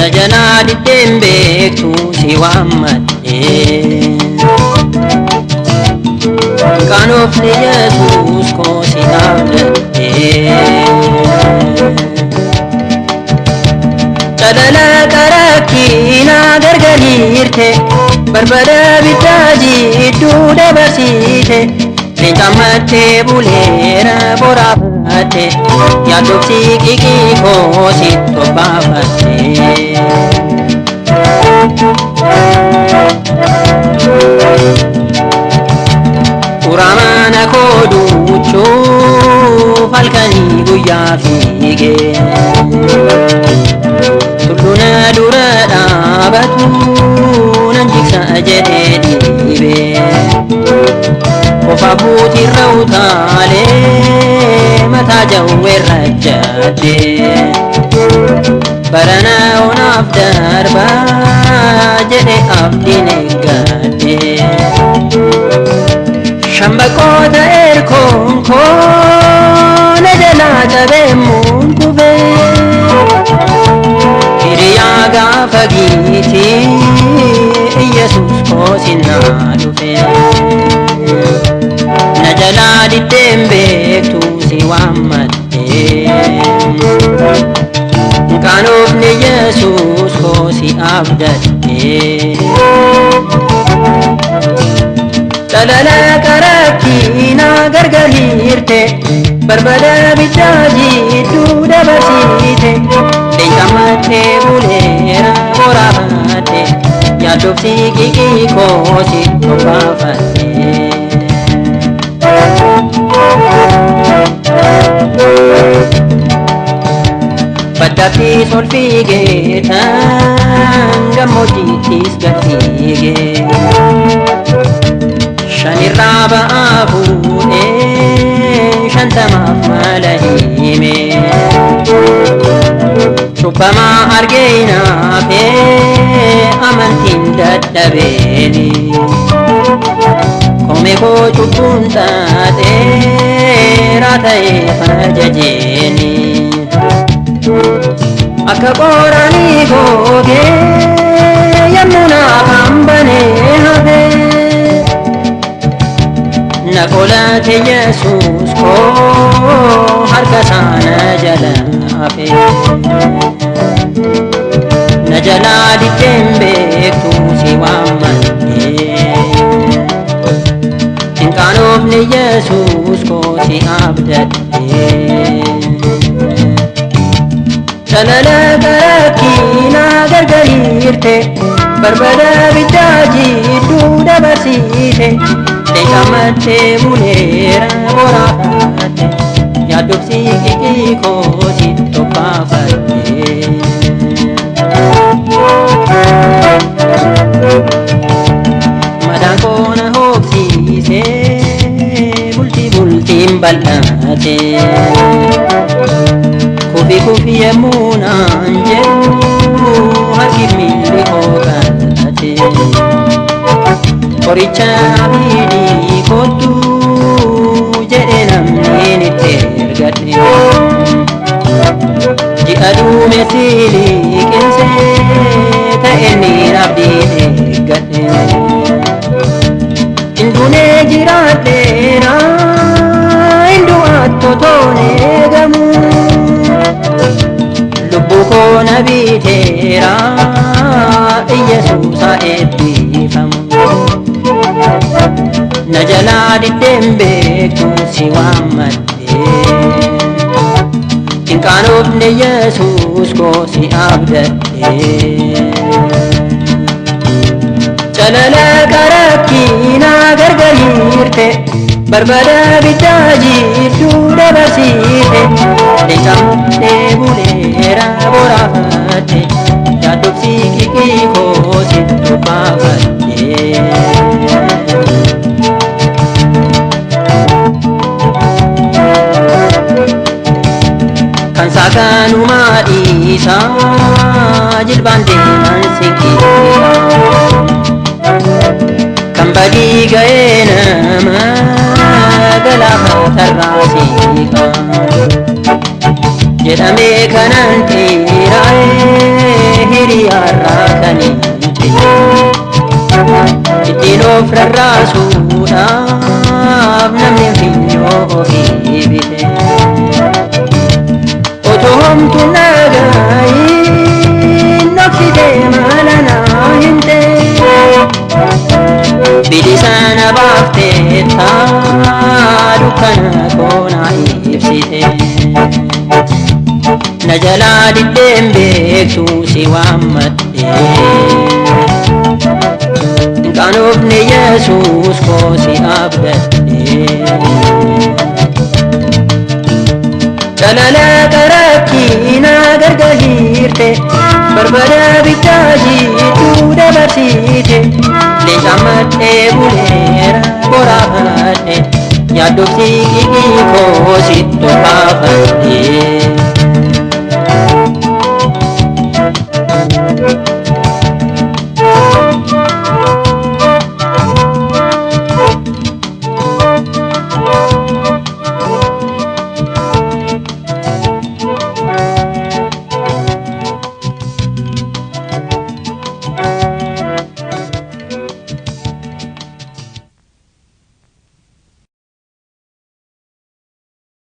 Na jalaa diddeen beektu si waammadhe. Qaanofni Yesuus koo si abdadhe. Calala karakkiina gargariirte barbada bittaa jidduu dabarsiite. Leenca mattee buleera boraafatte yaaddofsi qiqii koo si tobbaafatte. Uraamaana koo duuchuuf halkanii guyyaa fiigee tulluna dura dhaabatu nan jigsa jedhee dhiibee. Kofa buutirra utaalee mataa jawweerra jadhee barana onaaf darba jedhe abdiin eeggadhee. Shambaqoota erkoon koo na jalaa cabee muun kufee hiriyaa gaafa giitii Yesuus koo sinnaa dhufee. Na jalaa diddeen beektu si waammadhe. Qaanofni Yesuus koo si abdadhe. Calala karakkiina gargariirte barbada bittaa jidduu dabarsiite. Leenca mattee buleera boraafatte yaaddofsi qiqii koo si tobbaafatte. Baddaattis ol fiigee tan gammoojjiittis gad fiigee shanirraa ba'aa fuudhee shantamaaf mala himee cubbamaa argee hinaafee amantiin dadhabeeni kome koo cubbuun xaaxeeraa ta'ee fajajeeni. Akka qoraanii googee yemmuu naaf hambanee hafee na qolate Yesuus koo harka isaa na jala hafe. Na jalaa diddeen beektu si waammadhe. Hin qaanofne Yesuus koo si abdadhe. Calala karakkiina gargariirte barbada bittaa jidduu dabarsiite. Leenca mattee buleera boraafatte yaaddofsi qiqii koo si tobbaafatte. Madaan koo na hooqsiisee bultii bultiin bal'aate. Kufi kufi yemmuu naan jedhu harki miilli koo qal'ate. Qoricha abidii kottu jedhe namni itti ergadhe. Ji'a duumessi liqimsee ta'e niin abdiin eeggadhe. Hinduunee jiraadheera hindu'aatti otoon eegamu. Lubbuu koo na biteera Yesuusa eebbifamu. Na jalaa diddeen beektu si waammadhe. Hin qaanofne Yesuus koo si abdadhe. Calala karakkiina gargariirte barbada bittaa jidduu dabarsiite. Leenca mattee buleera boraafatte yaaddofsi qiqii koo si tobbaafatte. Kan saakanumaa dhiisaa jilbaan deeman sinqiisa. Kan badii ga'ee nama galaafatarraa siiqa. Jedhamee kanan xiiraa'ee hiriyaa. Of rarraasuudhaaf namni finyoo ofii bite. Otoo homtuu nagaayin dhoksitee mala naa himte. Bilisa na baaftee taa dukkana koo naa ibsite. Na jalaa diddeen beektu si waammadhe. Qaanofne Yesuus koo si abdadhe. Calala karakkiina gargahiirte, barbada bittaa jiituu dabarsite. Leenca madhee buleera boraafadhe, yaaddofti qiqii koo sittu kaafadhe.